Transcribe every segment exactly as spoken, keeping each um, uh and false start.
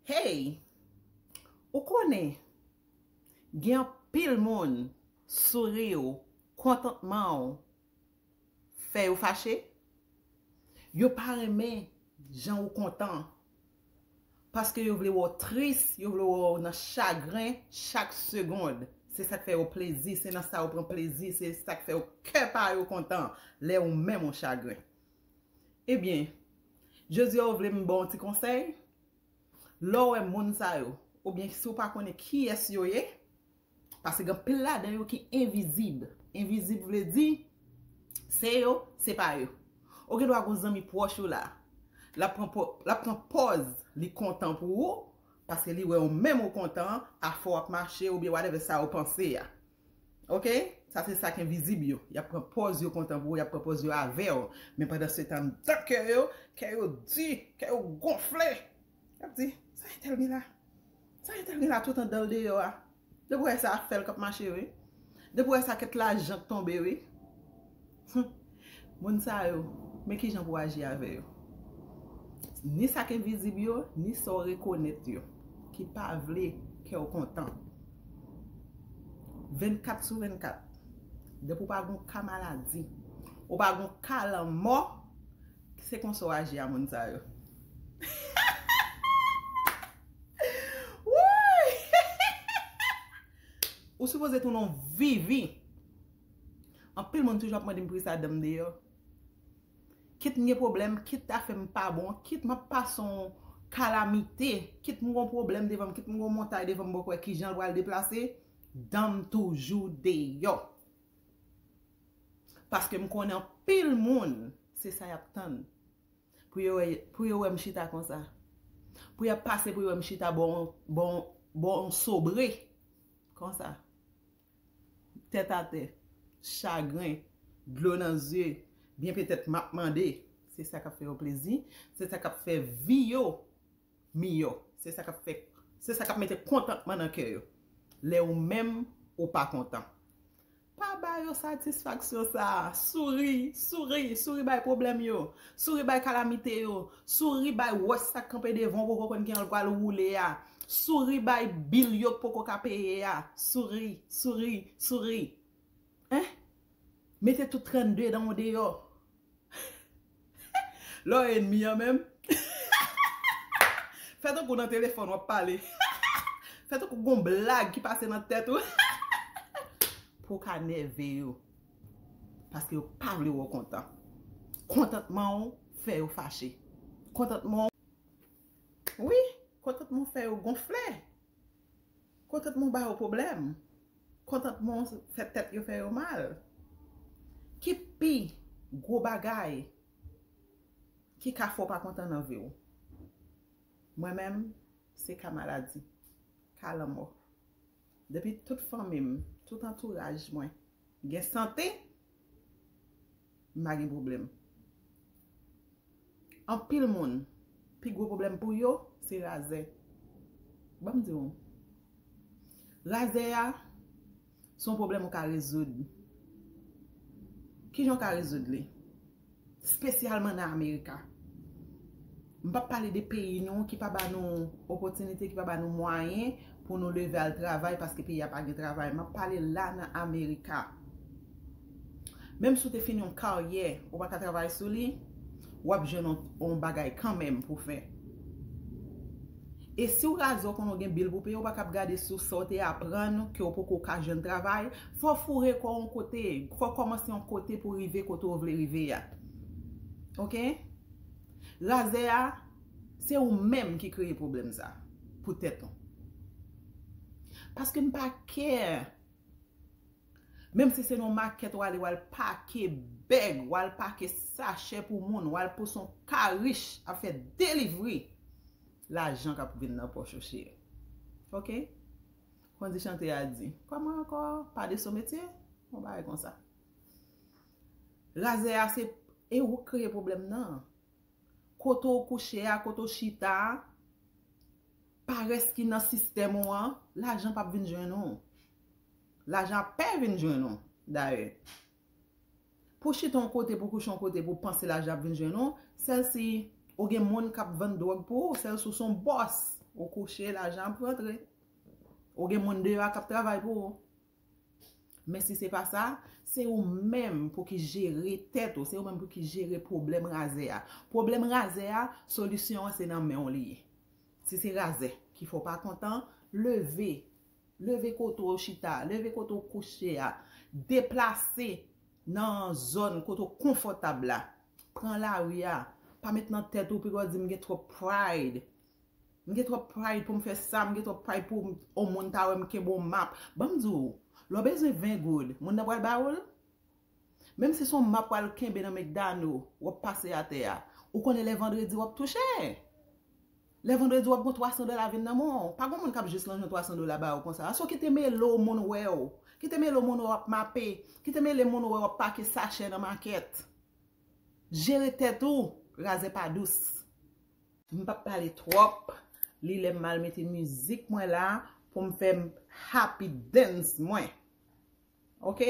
Hey, ou konnen, gen anpil moun, souri w, kontantman w, fè yo fache. Yo pa renmen jan ou kontan. Paske yo vle wè w tris, yo vle wè w nan chagren chak segonn. Se sa k fè yo plezi, se nan sa yo pran plezi, se sa k fè yo kè pa yo kontan lè ou menm ou chagren. Ebyen, jodi a ou vle m ba w yon ti konsèy? Lè w wè moun sa yo, oubyen si w pa konnen kiyès yo ye, paske gen anpil ladan yo ki envizib. Envizib vle di, se yo, se pa yo. Ou gen dwa gen yon zanmi pwòch ou la. L ap pran pò-, l ap pran pòz li kontan pou ou, paske li wè ou menm ou kontan, afè w ap mache, oubyen whatever sa ou panse a. Ok? Sa se sa k envizib yo. Y ap pran pòz yo kontan pou ou, y ap pran pòz yo avè w. Men pandan se tan, anndan kè yo, kè yo di, kè yo gonfle. Y ap di, sa entèl gen la? Sa entèl gen la tout anndan l deyò a? Depi w wè sa, afè l k ap mache, wi. Depi w wè sa, kèt lajan k tonbe, wi. Hum. Moun sa yo, men kijan pou w aji avè yo. Ni sa k envizib yo, ni sa w rekonèt yo, ki pa vle kè w kontan. Vennkat sou vennkat, depi w pa gen yon ka maladi, ou pa gen yon ka lanmò, se konsa w aji a moun sa yo. Woy! Ou sipoze tounen yon vivi. Anpil moun toujou ap mande m poukisa dan m deyò. Kit m gen pwoblèm, kit afè m pa bon, kit m ap pase yon kalamite, kit m gon pwoblèm devan m, kit m gon montay devan m, m poko wè kijan l pral deplase, dan m toujou deyò. Paske m konnen anpil moun, se sa y ap tann. Pou yo wè, pou yo wè m chita konsa. Pou y ap pase pou yo wè m chita bò, bò, bò yon sobre. Konsa. Tèt atè, chagren, dlo nan zye, byen petèt m ap mande. Se sa k ap fè yo plezi, se sa k ap fè vi yo miyò. Se sa k ap fè, se sa k ap mete kontantman nan kè yo. Lè ou menm, ou pa kontan. Pa ba yo satisfaksyon sa a. Souri, souri, souri bay pwoblèm yo. Souri bay kalamite yo. Souri bay wòch sa k kanpe devan w, poko konn kijan l pral woule a. Souri bay bil yo k poko ka peye a. Souri, souri, souri. Hein? Mete tout trannde dan w deyò. Lè w enmi an menm, fè tankou nan telefòn w ap pale. Fè tankou gon blag ki pase nan tèt ou. Pou w ka nève yo. Paske yo pa vle wè w kontan. Kontantman w fè yo fache. Kontantman w, wi, kontantman w fè yo gonfle. Kontantman w ba yo pwoblèm. Kontantman w fè tèt yo fè yo mal. Ki pi gwo bagay ki ka fè w pa kontan nan vi w? Mwen menm, se ka maladi, ka lanmò. Depi tout fanmi m, tout antouraj mwen gen sante, m pa gen pwoblèm. Anpil moun, pi gwo pwoblèm pou yo, se razè. Ban m di w, razè a, se yon pwoblèm ou ka rezoud. Kijan w ka rezoud li? Espesyalman nan Amerika. M p ap pale de peyi nou ki pa ba nou opòtinite, ki pa ba nou mwayen pou nou leve al travay paske peyi a pa gen travay. M ap pale la nan Amerika. Menm si w te fin yon karyè, ou pa ka travay sou li, w ap jwenn yon, yon bagay kanmenm pou fè. E si w razè, w konnen w gen bil pou peye, w pa ka ap gade sou sa w te aprann ke w poko ka jwenn travay, fò w foure kò w yon kote, fò w kòmanse yon kote pou w rive kote w vle rive a. Ok? Razè a, se ou menm ki kreye pwoblèm sa pou tèt ou. Paske m pa care. Menm si se nan makèt w ale, w al pake bèg, w al pake sachè pou moun, w al pouse yon ka rich ap fè delivri, lajan k ap vin nan pòch ou, cheri. Ok? Kondisyon te a di, kòman ankò? Pas de son métier? Yon bagay konsa. Razè a se, e ou k kreye pwoblèm nan. Kote w kouche a, kote w chita a, parès ki nan sistèm ou an, lajan p ap vin jwenn ou. Lajan ap pè vin jwenn ou, dayè. Pou chita yon kote, pou kouche yon kote, pou panse lajan ap vin jwenn ou, sèl si ou gen moun k ap vann dwòg pou ou, sèl si w se yon bòs. Ou kouche, lajan ap rantre. Ou gen moun deyò a k ap travay pou ou. Men si se pa sa, se ou menm pou ki jere tèt ou, se ou menm pou ki jere pwoblèm razè a. Pwoblèm razè a, solisyon an se nan men w li ye. Si se razè ki fè w pa kontan, leve. Leve kote w chita, leve kote w kouche a. Deplase nan zòn kote w konfòtab la. Pran lari a. Pa met nan tèt ou, piga w di m gen twòp pride. M gen twòp pride pou m fè sa, m gen twòp pride pou m, yon moun ta wè m kenbe yon map. Ban m di w, lè w bezwen ven goud, moun nan pral ba ou l? Menm si se yon map w al kenbe nan men Dano, w ap pase atè a, ou konnen lè vandredi w ap touche. Lè vandredi w ap gon twa san dola vin nan men w. Pa gon moun k ap jis lanje yon twa san dola ba ou konsa. Aswè kite mele w moun wè w. Kite mele w moun wè w ap mape. Kite mele moun wè w ap pake sachè nan makèt. Jere tèt ou, razè pa dous. M p ap pale twòp. Li lè m al mete mizik mwen la pou m fè m happy dance mwen. Ok?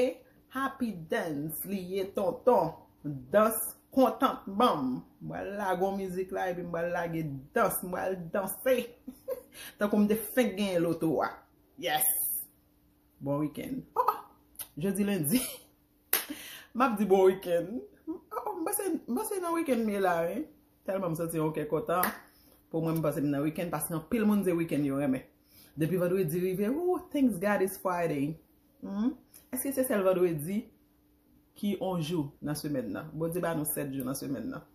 Happy dance li ye, tonton. Dans kontantman. M pral lage yon mizik la epi m pral lage dans. M pral danse. Tankou m te fenk genyen loto a. Yes! Bon wikenn. Oh! Jodi lendi. M ap di bon wikenn. Oh, m panse, m panse nan wikenn m ye la, wi. Tèlman m santi yon kè kontan. Pou mwen, m panse m nan wikenn, paske anpil moun se wikenn yo renmen. Depi vandredi rive, ooh, thanks God it's Friday. Hmm? Èske se sèl vandredi ki yon jou nan semèn nan? Bondye ba nou sèt jou nan semèn nan.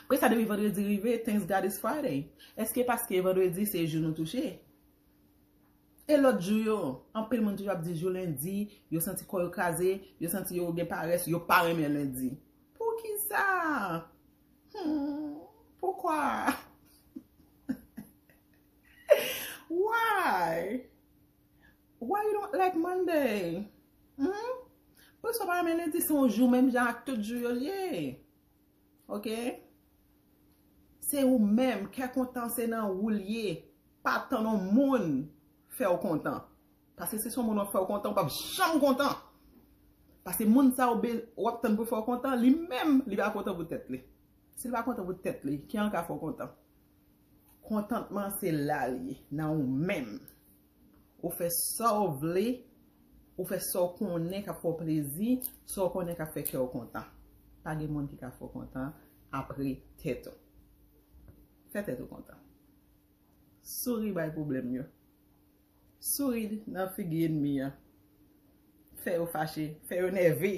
Apre sa, depi vandredi rive, thanks God it's Friday. Èske paske vandredi se jou nou touche? E lòt jou yo, anpil moun toujou ap di jou lendi, yo santi kò yo kraze, yo santi yo gen parès, yo pa renmen lendi. Poukisa? Hmm, poukwa? Why? Why you don't like Monday? Hmm? Poukisa w pa renmen lendi? Se yon jou menm jan ak tout jou yo l ye. Ok? Se ou menm, kè kontan se nan ou l ye. Pa tann yon moun fè w kontan. Paske si se yon moun w ap fè w kontan, ou p ap janm kontan. Paske moun sa ou be-, w ap tann pou fè w kontan, li menm, li pa kontan pou tèt li. Si l pa kontan pou tèt li, kijan l ka fè w kontan? Kontantman se la l ye, nan ou menm. Ou fè sa w vle, ou fè sa w konnen k ap fè w plezi, sa w konnen k ap fè kè w kontan. Pa gen moun ki ka fè w kontan apre tèt ou. Fè tèt ou kontan. Souri bay pwoblèm yo. Souri nan figi ènmi an. Fè yo fache, fè yo nève.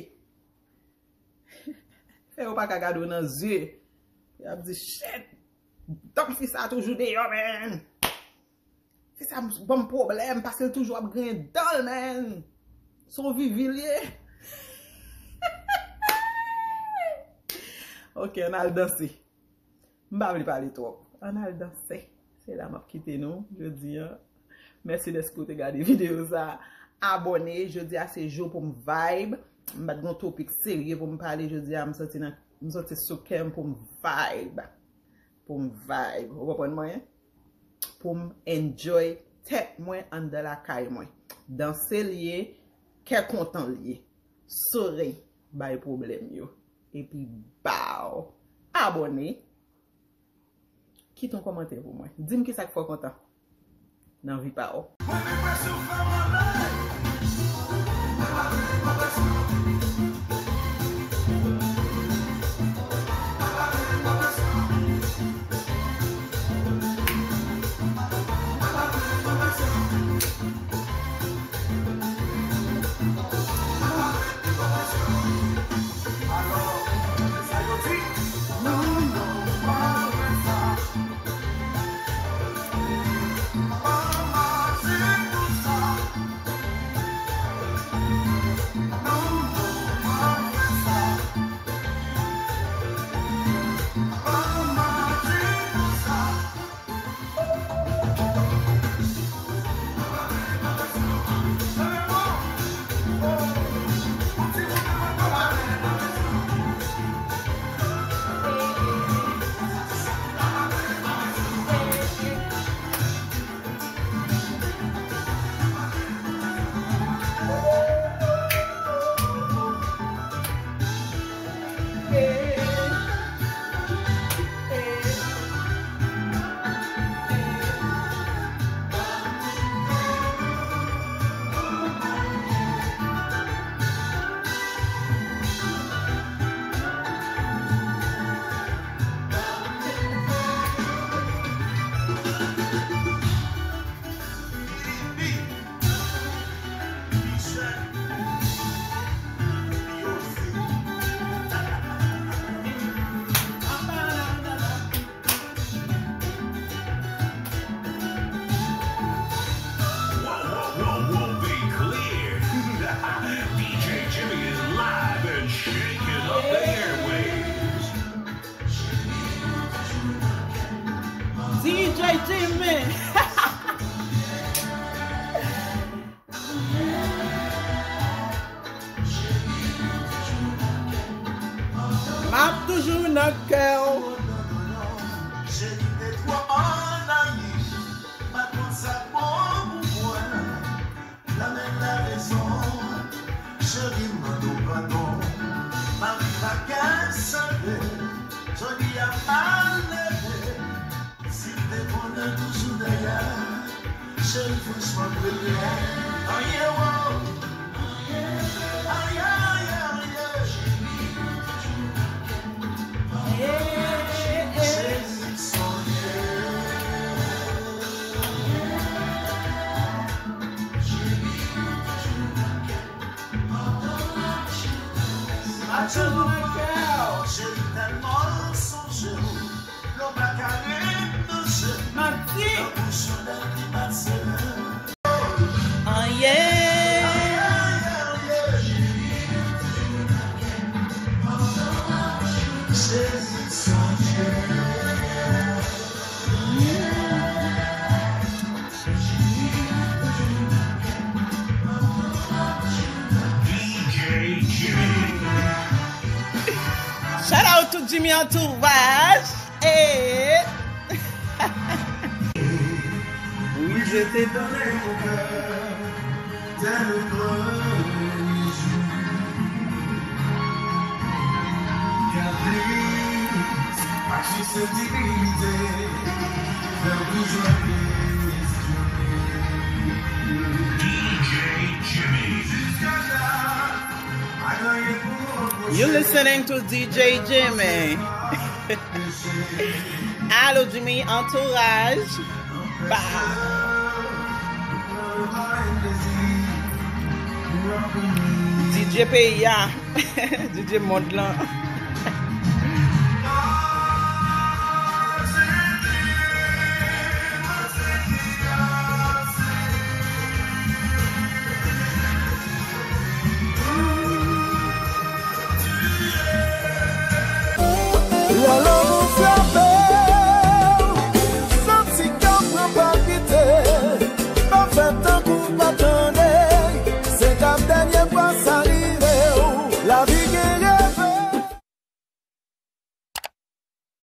Fè yo pa ka gade w nan zye. Y ap di, shit! Tank fi sa toujou deyò, man! Fi sa ban m pwoblèm paske l toujou ap griyen dan l, man! Se yon vivi l ye. Ok, ann al danse. M pa vle pale twòp. Ann al danse. Se la m ap kite nou jodi a. Mèsi dèske w te gade videyo sa. Abòne. Jodi a se jou pou m vibe. M pa t gen yon topik serye pou m pale jodi a. M soti nan, m soti sou kè m pou m vibe. Pou m vibe. Ou konprann mwen? Pou m enjoy tèt mwen anndan lakay mwen. Danse l ye, kè kontan l ye. Souri bay pwoblèm yo. Epi baw. Abòne. Kite yon kòmantè pou mwen. Di m kisa k fè w kontan nan vi pa w. Jimmy. M ap toujou nan kè w. Cheri, te twò annayi. Pa konn sa k bon pou mwen. Lanmè la rezon. Cheri, m mande w padon. Mari pa ka sere. Jodi a mal leve. Si m te konnen toujou dèyè. Cheri, franchman, m regrèt. Anyen, wo. Anyen, anyen, anyen. Cheri, sonje. Cheri, tèlman sonje w. Lè w pa ka ret nan je m. Nan bouch ou lè ki bat sere. Anyen. Cheri, sonje. Shout out to Jimmy Entourage. Hey. Oui, je t'ai donné mon cœur dès le premier jour. Car plus, pas juste divinité, faire toujours questionner. D J Jimmy. Jusqu'à là, I know you. You listening to D J Jimmy. Allô, Jimmy Entourage. Bah. D J peyi a. D J mond lan.